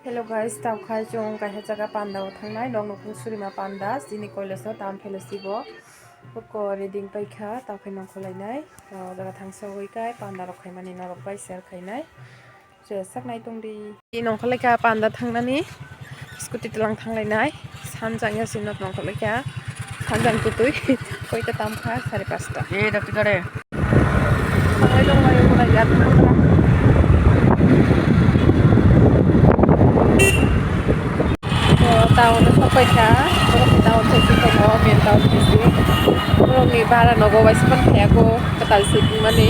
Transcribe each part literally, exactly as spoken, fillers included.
Hello guys, tao khai chwng kaisa jaga panda o thangnai, nok nokmung surima panda, chini koilaso tam phelo sibo. Koko reading paikha, tao khai nongkhor lainai. Tao jaga thangsa oi kai panda rok khaimani norok bai share khainai. Je saknai tongdi. I nongkhor laikha panda thangnani, scooty tlang thanglainai. Sanjak ya sino nongkhor laikha. Sanjak tutui. Koita tamkha sare pasta. Eh, dakti kare. Sangai dong lai, ukulai ya. O, town o sokpaikha. Borok ni town se sokpaikha, o main town se. Borok ni bara nogo waisa phano thaya ko, kwtal se tongmani.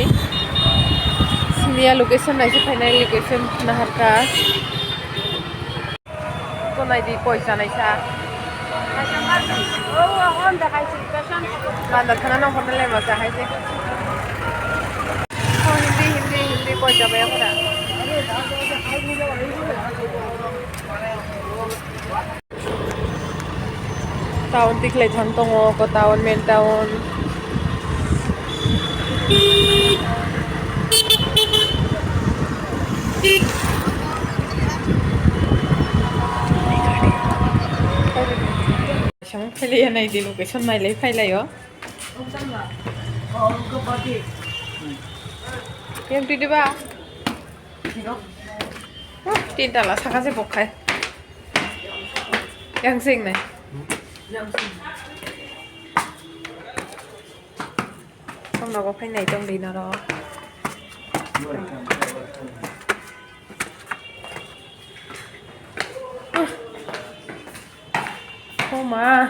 Sini ya location naisik phainai, location naharkha. Ko nai di koi chanai sa. Panda thana nong hotel le masa hai se. Oh, Hindi, Hindi, Hindi koi chamai ako na. Town tikhlai thang tongo, ko town, main town. Samung pheliya nai di location nailai phailaio. Yang di ba? Tin tala saka se bokhai. Yang sing nai. Tong nogo phai nai tong di noro. Oh ma.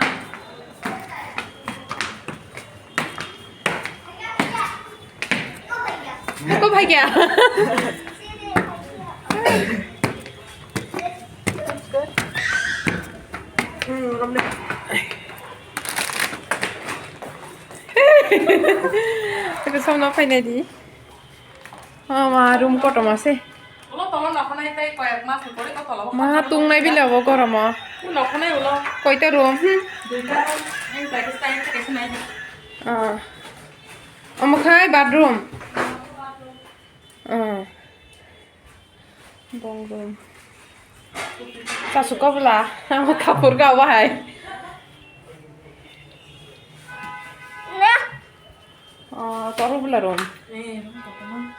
Ko bhai kya? Ito samna phai nai di. Oh ma, room kotor ma se. Ulo tolo nokhonai tei koyek mas ni pore ko tolo. Ma, tungnai bila bo goromo. Ulo nokhonai ulo. Koita room? Hmm. Duita room. Yang tadi style ke senai. Ah. Omo khai bathroom. Ah. Bong room. Sa suka bela. Amo kapur ka bahai. Oh, toru bela room. Eh, room kotor ma.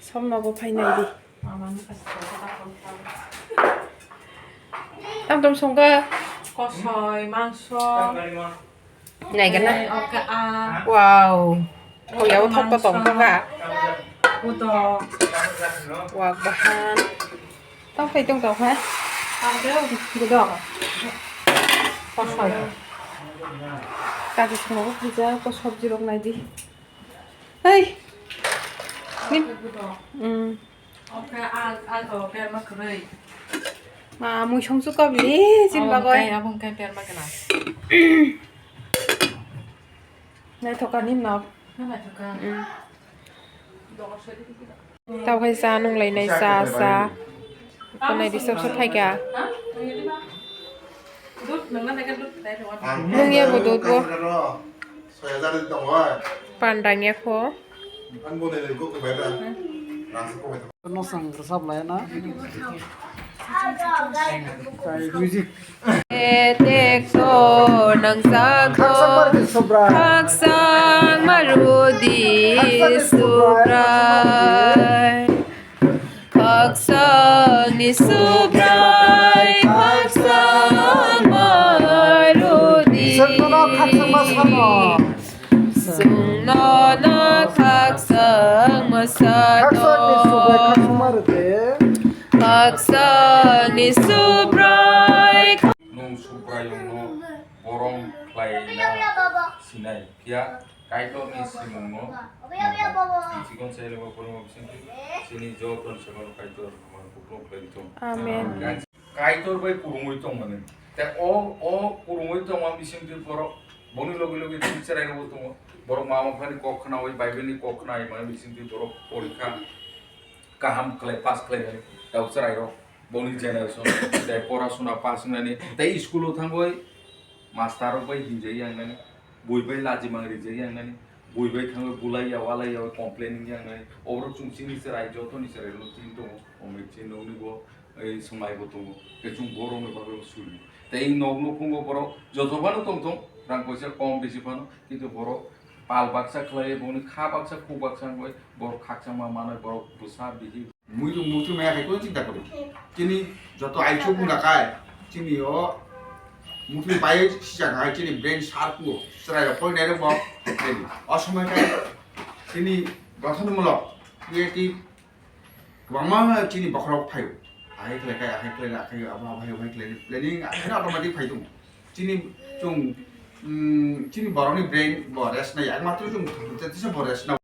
Samna bo phai nai di. Tam tam songkha. Kosoi, mangso. Nai gana. Eh, oka a. Wow. Oh, ya, thok to tong ka. Udo. Wah, bahan. Tang phai tong tong ha. Tang deu. Udo. Kosoi. Kaji songkha, kaji ko sabji rok nai di. Hey. Ni. Hmm. Oka a, a to perma kwrwi. Ma, mui song su kabli, sin bagoi. Abong kai, abong kai perma kena. Naithoka ni nok. Naithoka. Mm. Tao khai cha nung lai nai cha cha. Ko nai di sab sab khai kya. Nung ya bo dud bo. Pandang ya ko. No sang resap lai na. Music. Etek to nang jago. Khaksa mardi subrai. Khaksang marudi subrai. Khaksang ni subrai, khaksang marudi. Sengno khaksang ma samo. Sengno na khaksang ma sano. Khaksang ni subrai, khaksang marudi. Khaksang ni subrai. Nung Subraiyungno borom khlaina sinai, phiya Kaitorni simungno nangkha. Chikon sailabo porima bisingtwi chini joto ni sakno Kaitor hamar kupulung khlai tong. Amen. Kaitor bai kurungwi tongmani. Tei o, o kurungwi tongma bisingtwi borok boni logi logi tini chwrairokbo tongo. Borok mama phani kok khnaui, Bible ni kok khnai mani bisingtwi borok porikha kaham khlai pass khlainai. Tei chwrairok boni generation tei pora suna pass wngnani tei school o thangwi master rok bai hinjai yangnani, bui bai lajimang rijai yangnani, bui bai thangwi bulai ya walai ya complain wng yangnani. Oborok chwng chini chwrai, jotoni chwrai rok chini tongo, omoi chini nokni bo Ei swmai bo tongo, tei chwng borokni bagwi suri. Tei nok nukhungo borok joto phano tong thung, rang poisa kom bisi phano, kintu borok pal baksa khlai, bongni kha baksa, khuk baksa wngwi borok khakchangma manwi borok bwsa bihi. Muitu muitu maya khai kono chinta kori. Chini joto aichuk muna kai, chini o muitu bai sija khai, chini brain sharp ko, chwrai rok poi nai rok bo. O somoi kai chini gothon mulok, creative, kwbangma chini bokhorok phaio. Ahai khlai khai, ahai khlai, ahai abo, ahai, ahai khlai, planning, ahai automatic phai tongo. Chini chung, mm, chini borokni brain bo rest nai, ekmatro chung thwngwi tesa bo rest nai.